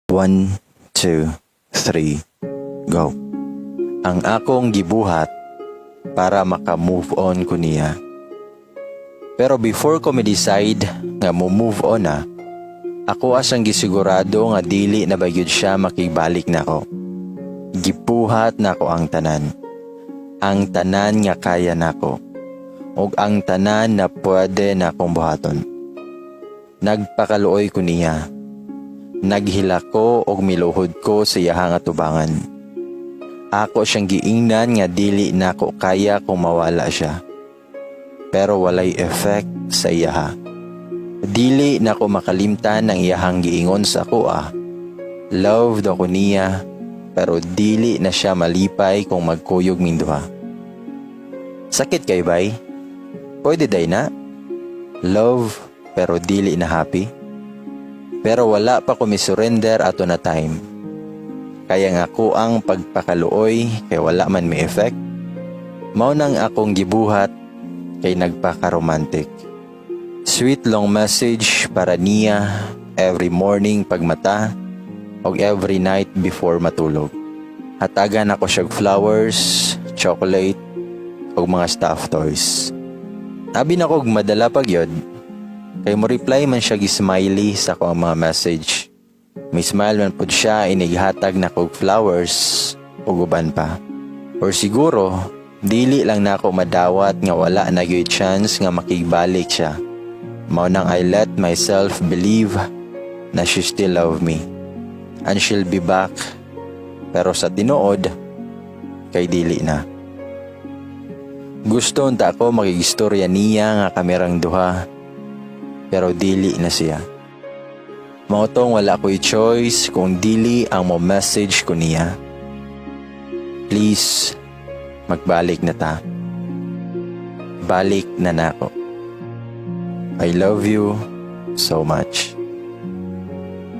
One, two, three, go. Ang akong gibuhat para maka-move on ko niya. Pero before ko mi-decide nga mo move on na, ako asang gisigurado nga dili na ba gyud siya makigbalik nako. Gibuhat nako ang tanan. Ang tanan nga kaya nako. Ug ang tanan na pwede na akong buhaton. Nagpakaluoy ko niya. Naghilak ko og miluhod ko sa iyahang atubangan. Ako siyang giingnan nga dili nako kaya kung mawala siya. Pero walay effect sa iyaha. Dili nako makalimtan ang iyahang giingon sa akoa. Love daw ko niya, pero dili na siya malipay kung magkuyog ming duha. Sakit kay bay? Pwede day na? Love pero dili na happy? Pero wala pa ko mi-surrender ato na time. Kaya nga ako ang pagpakaluoy kay wala man may effect. Mao nang akong gibuhat kay nagpaka-romantic. Sweet long message para niya every morning pagmata og every night before matulog. Hatagan ako siya flowers, chocolate, ug mga stuffed toys. Abi na kog madala pa gyud kay mo reply man siya gi-smiley sa ako ang mga message. May smile man pud siya inighatag na kog flowers ug uban pa. Or siguro dili lang nako madawat nga wala na gyud chance nga makigbalik siya. Mao nang I let myself believe na she still love me and she'll be back. Pero sa tinuod kay dili na. Gusto unta ako makigistorya niya nga kami rang duha, pero dili na siya. Mao tong wala ko'y choice kung dili ang mo message ko niya. Please, magbalik na ta. Balik na nako. I love you so much.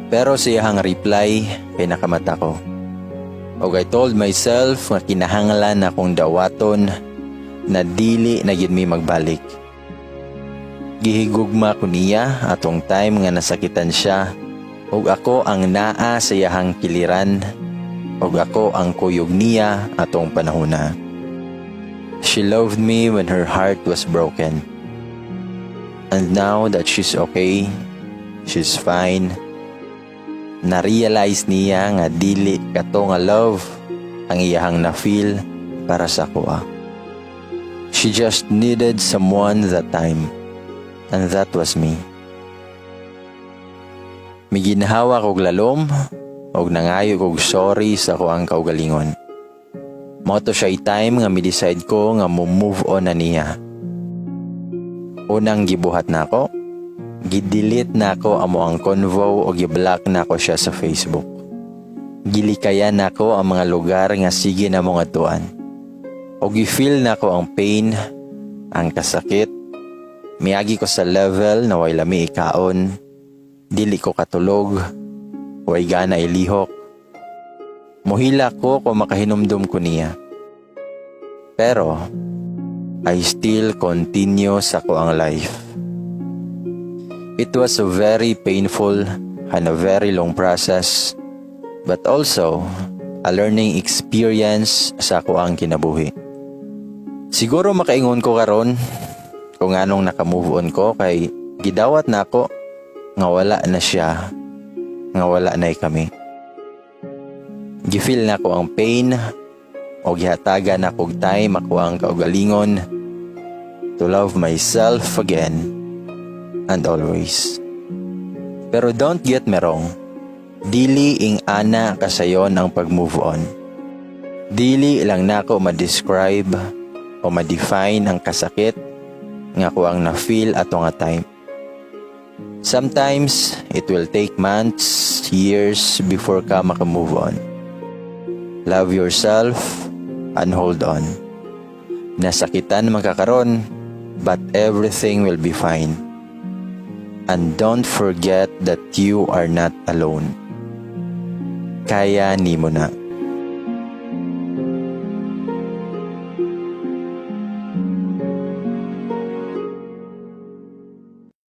Pero siyahang reply kay nakamata ko. Og I told myself nga kinahanglan akong dawaton na dili na gyud mi magbalik. Gihigugma ko niya atong time nga nasakitan siya ug ako ang naa sa iyahang kiliran ug ako ang kuyog niya atong panahona. She loved me when her heart was broken. And now that she's okay, she's fine. Na-realize niya nga dili kato nga love ang iyahang na-feel para sa akoa. She just needed someone that time. And that was me. Miginhawa kog lalom og nangayo kog sorry sa akoang kaugalingon. Mao to siya time nga mi-decide ko nga mo move on na niya. Unang gibuhat nako, gi-delete nako amo ang convo o gi-block nako siya sa Facebook. Gilikayan nako ang mga lugar nga sige na mong atuan. O gi-feel nako ang pain, ang kasakit. Miagi ko sa level na way lami ikaon, dili ko katulog, way gana ilihok. Muhila ko kung makahinumdum ko niya. Pero, I still continue sa akoang life. It was a very painful and a very long process, but also a learning experience sa akoang kinabuhi. Siguro makaingon ko karon kung anong naka-move on ko kay gidawat na ako nga wala na siya, nga wala na kami. Gifeel na ko ang pain o gihatagan na kog time ako ang kaugalingon to love myself again and always. Pero don't get me wrong, dili ing ana kasayon ang pag-move on. Dili lang nako ma-describe o ma-define ang kasakit nga ako ang na-feel ato nga time. Sometimes, it will take months, years before ka maka-move on. Love yourself and hold on. Nasakitan man ka karon, but everything will be fine. And don't forget that you are not alone. Kaya nimo na.